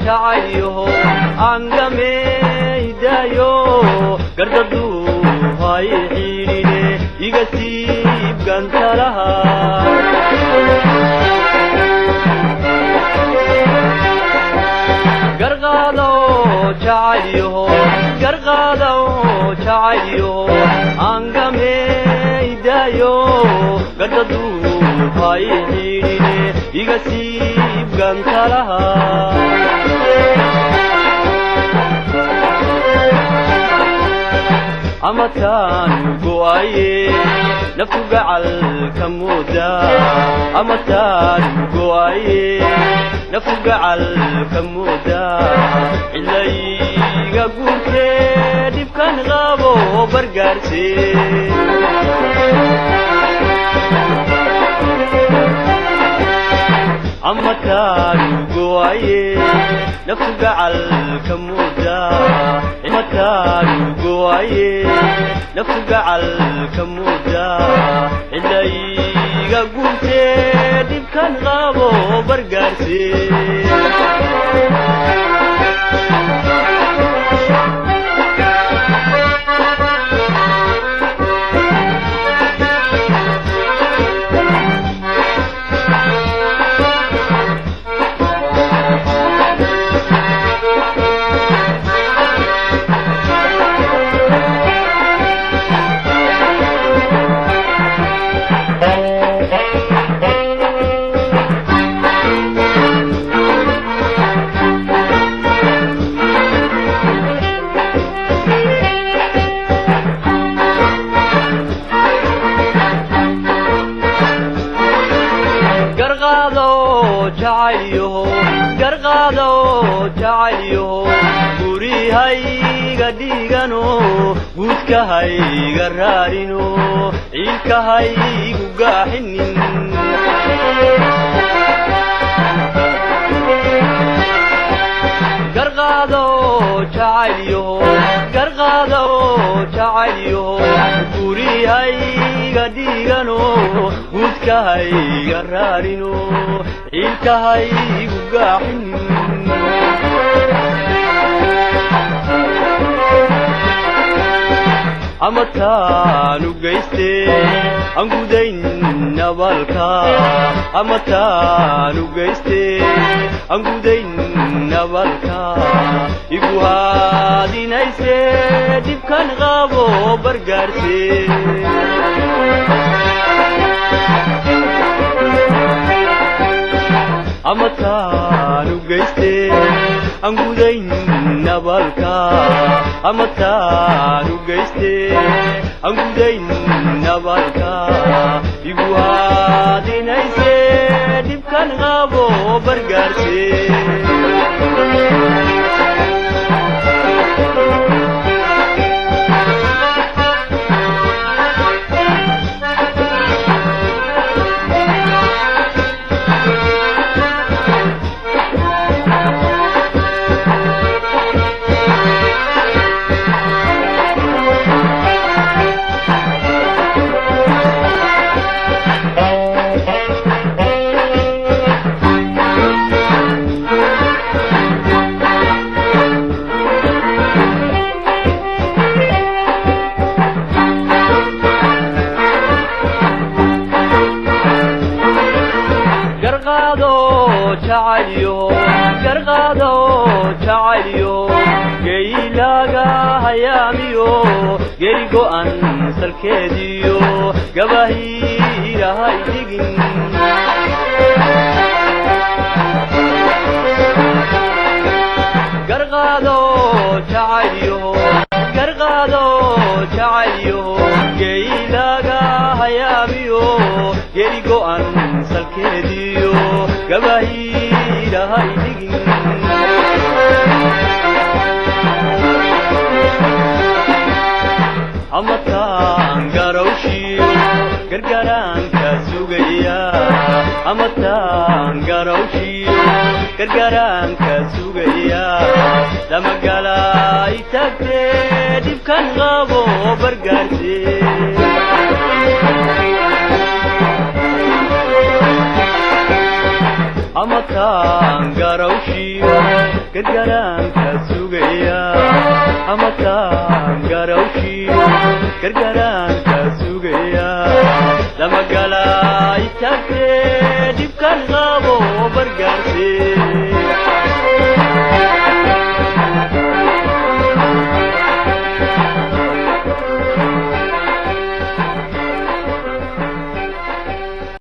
Jacaylyaho angamaydayo gardadu hay xidhine iga siib gantalaha. Garqaado jacaylyaho, garqaado jacaylyaho angamaydayo gardadu hay xidhine iga siib gantalaha. Amataan go'aye naftu gacal ka mooda, amataan go'aye naftu gacal ka mooda, cilayga guurtee dhibkan qabo bargaarse. Amataan go'aye naftu gacal ka mooda, amataan go'aye naftu gacal ka mooda, cilayga guurtee dhibkan qabo bargaarse. Garqaado jacaylyaho, garqaado jacaylyaho gurihayga dhigano, guudkahayga raarino, ciilkahaygu gaaxinin. Garqaado jacaylyaho, garqaado jacaylyaho gurihayga dhigano, guudkahayga raarino, ciilkahaygu gaaxinin. Amataan u geyste aan gudayn nabalka, amataan u geyste aan gudayn nabalka, igu haadinayse dhibkan qabo bargaarse. Amataan u geyste aan gudayn nabalka, amataan u geyste aan gudayn nabalka, igu haadinayse dhibkan qabo bargaarse. Garqaado jacaylyaho, garqaado jacaylyaho geylaaga hayaamiyo geri go'an salkeediyo gabahiirahay dhigin. Garqaado jacaylyaho, garqaado jacaylyaho geylaaga hayaamiyo geri go'an salkeediyo gabahiirahay dhigin. Amataan garawshiyo gargaraanka sugaya, amataan garawshiyo gargaraanka sugaya, damagalay tagtee dhibkan qabo bargaarse. Amataan garawshiyo Gargaraanka sugaya amataan garawshiyo, gargaraanka sugaya lama galay tagtee, dhibkan qabo bargaarse.